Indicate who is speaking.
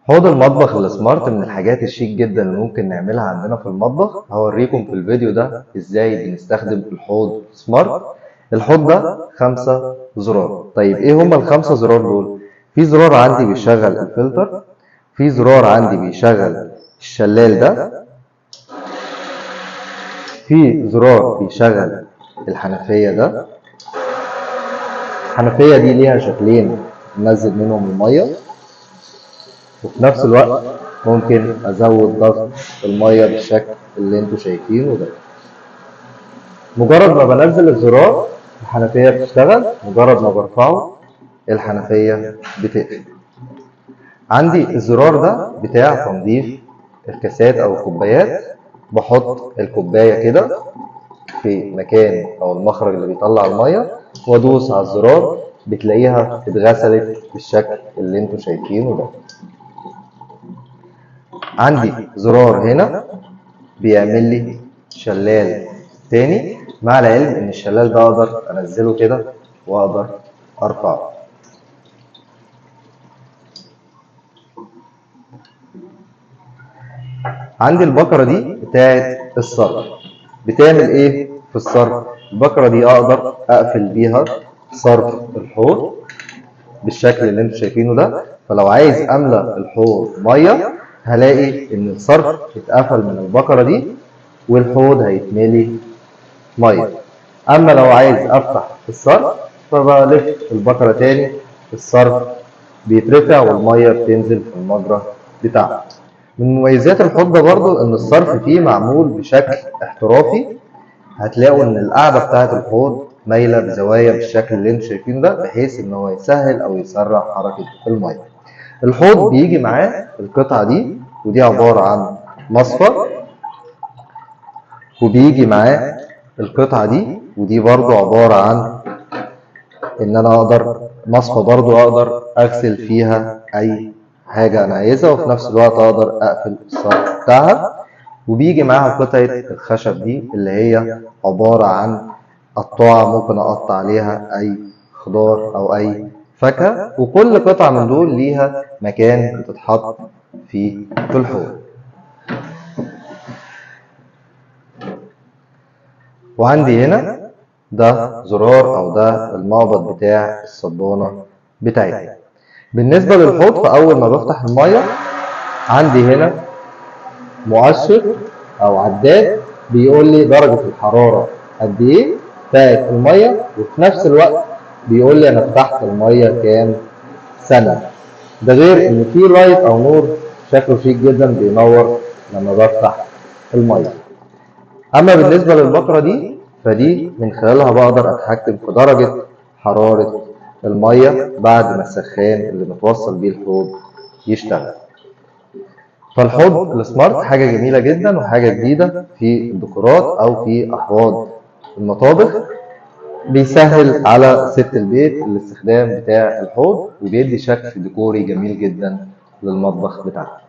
Speaker 1: حوض المطبخ ال smart من الحاجات الشيك جدا اللي ممكن نعملها عندنا في المطبخ. هوريكم في الفيديو ده ازاي بنستخدم الحوض smart. الحوض ده 5 زرار. طيب ايه هما ال5 زرار دول؟ في زرار عندي بيشغل الفلتر، في زرار عندي بيشغل الشلال ده، في زرار بيشغل الحنفية ده. الحنفية دي ليها شكلين ننزل منهم المية، وفي نفس الوقت ممكن ازود ضغط المية بالشكل اللي انتوا شايفينه ده. مجرد ما بنزل الزرار الحنفية بتشتغل، مجرد ما برفعه الحنفية بتقفل. عندي الزرار ده بتاع تنظيف الكاسات او الكوبايات، بحط الكوباية كده في مكان او المخرج اللي بيطلع المية وادوس على الزرار، بتلاقيها اتغسلت بالشكل اللي انتوا شايفينه ده. عندي زرار هنا بيعمل لي شلال تاني، مع العلم ان الشلال ده اقدر انزله كده واقدر ارفعه. عندي البكرة دي بتاعت الصرف، بتعمل ايه في الصرف؟ البكرة دي اقدر اقفل بيها صرف الحوض بالشكل اللي انتوا شايفينه ده. فلو عايز املى الحوض مية هلاقي ان الصرف اتقفل من البكرة دي والحوض هيتملي مية. اما لو عايز افتح الصرف فبلف البكرة تاني، الصرف بيترفع والمية بتنزل في المجرى بتاعه. من مميزات الحوض ده برضو ان الصرف فيه معمول بشكل احترافي، هتلاقوا ان القاعدة بتاعت الحوض مايلة بزوايا بالشكل اللي انتوا شايفينه ده، بحيث ان هو يسهل او يسرع حركة المية. الحوض بيجي معاه القطعة دي، ودي عبارة عن مصفى، وبيجي معاه القطعة دي، ودي برضو عبارة عن ان انا اقدر مصفى برضو اقدر اغسل فيها اي حاجة انا عايزها، وفي نفس الوقت اقدر اقفل الصرف بتاعها. وبيجي معاها قطعة الخشب دي اللي هي عبارة عن قطاعة ممكن اقطع عليها اي خضار او اي فاكهة، وكل قطعة من دول ليها مكان بتتحط فيه في الحوض. وعندي هنا ده زرار او ده المقبض بتاع الصبانة بتاعتنا. بالنسبة للحوض فأول ما بفتح المية عندي هنا مؤشر أو عداد بيقول لي درجة الحرارة قد إيه بتاعت المية، وفي نفس الوقت بيقول لي أنا فتحت المية كام ثانية. ده غير إن في لايت أو نور شكله شيك جدا بينور لما بفتح المية. أما بالنسبة للبكرة دي فدي من خلالها بقدر أتحكم في درجة حرارة المية بعد ما السخان اللي متوصل بيه الحوض يشتغل. فالحوض السمارت حاجة جميلة جدا وحاجة جديدة في الديكورات أو في أحواض المطابخ، بيسهل على ست البيت الاستخدام بتاع الحوض وبيدي شكل ديكوري جميل جدا للمطبخ بتاعها.